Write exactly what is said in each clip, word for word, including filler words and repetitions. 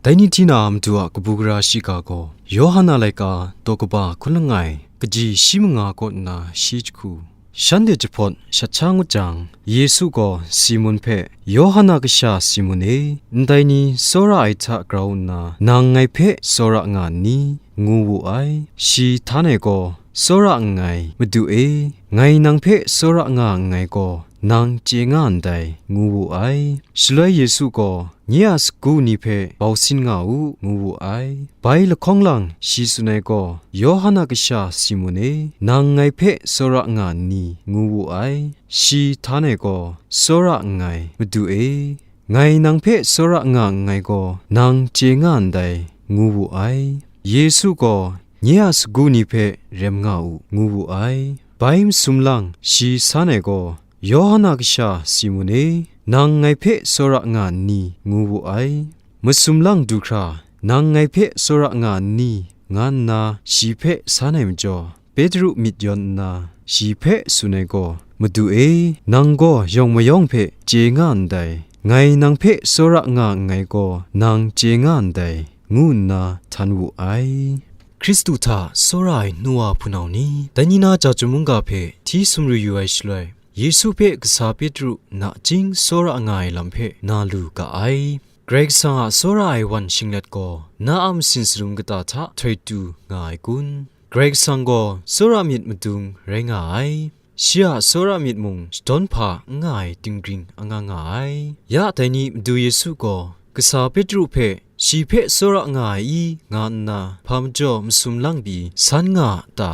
Dai ni hti na Madu a kabu gara shiga gaw, Yawhan a laika daw kaba hkun langai, kaji shi manga kaw nna shi jahku. Shanhte jahpawt shat sha ngut jang, Yesu gaw Simun hpe, "Yawhan a kasha Simun e, ndai ni tsawra ai hta grau nna, nang ngai hpe tsawra nga n ni?" ngu wu ai. Shi htan e gaw, "Tsawra nngai, Madu e, ngai nang hpe tsawra nga nngai gaw, nang chye nga ndai," ngu wu ai. Shaloi Yesu gaw nye a sagu ni hpe bau sin nga u, ngu wu ai. Bai lahkawng lang shi tsun ai gaw, "Yawhan a kasha Simun e, nang ngai hpe tsawra nga n ni?" ngu wu ai. Shi htan e gaw, "Tsawra nngai, Madu e, ngai nang hpe tsawra nga nngai gaw, nang chye nga ndai," ngu wu ai. Yesu gaw nye a sagu ni hpe rem nga u, ngu wu ai. Bai masum lang shi san ai gaw, "Yawhan a kasha Simun e, nang ngai hpe tsawra nga n ni?" ngu wu ai. Masum lang du hkra, "Nang ngai hpe tsawra nga n ni?" nga nna shi hpe san ai majaw, Petru myit yawn nna, shi hpe tsun ai gaw, "Madu e, nang gaw yawng mayawng hpe chye nga ndai, ngai nang hpe tsawra nga nngai gaw, nang chye nga ndai," ngu nna htan wu ai. Hkristu hta tsawra ai nu wa hpunau ni, dai ni na ja chyum mungga hpe hti sumru yu ai shaloi, Yesu hpe kasa Petru nachying tsawra nga ai lam hpe na lu ga ai. Karai Kasang a tsawra ai wan shinglet gaw, na a masin salum kata hta htoi tu nga ai kun? Karai Kasang gaw tsawra myit madung rai nga ai. Shi a tsawra myit mung shadawn hpa n nga ai dinggring anga nga ai. Ya dai ni Madu Yesu gaw kasa Petru hpe, "Shi hpe tsawra nga ai i?" nga nna, hpa majaw masum lang pyi san nga a ta?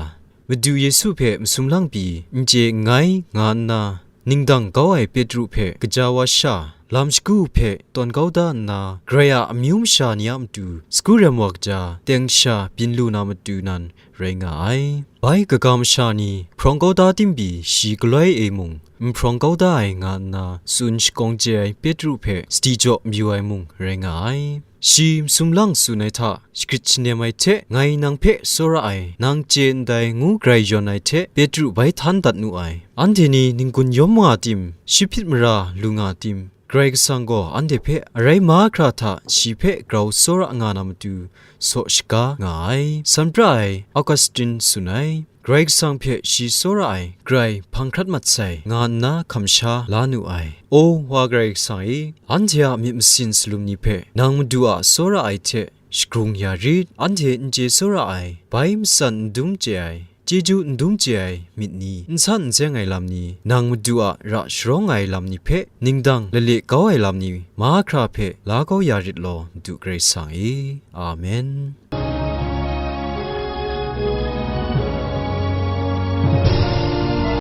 Madu Yesu hpe masum lang pyi n chye nngai, nga nna, ningdang kau ai Petru hpe kaja wa sha, lam shagu hpe tawn kau da nna, Karai a amyu masha ni a matu sagu rem wa kaja, teng sha byin lu na matu nan rai nga ai. Bai kaga masha ni hprawng kau da tim pyi shi galoi e mung n hprawng kau da ai, nga nna tsun shakawng chye ai Petru hpe sadi jaw mayu ai mung rai nga ai. Shi masum lang tsun ai hta, shagrit shanem ai hte, "Ngai nang hpe tsawra ai, nang chye ndai," ngu grai yawn ai hte, Petru bai htan dat nu ai. Anhte ni n-gun yawm nga tim, shi hpyit mara lu nga tim, Karai Kasang gaw anhte hpe arai mahkra hta shi hpe grau tsawra nga na matu saw shaga nga ai. San pra ai Augustine tsun ai, Karai Kasang hpe shi tsawra ai grai hpang hkrat mat sai, nga nna hkam sha la nu ai. O wa Karai Kasang e, anhte a myit masin salum ni hpe nang Madu a tsawra ai hte shagrung ya rit. Anhte n chye tsawra ai, bai matsan n dum chye ai, chyeju n dum chye ai myit ni, n san n seng ai lam ni, nang Madu a ra sharawng ai lam ni hpe ningdang lale kau ai lam ni mahkra hpe la kau ya rit law, Madu Karai Kasang e. Amen.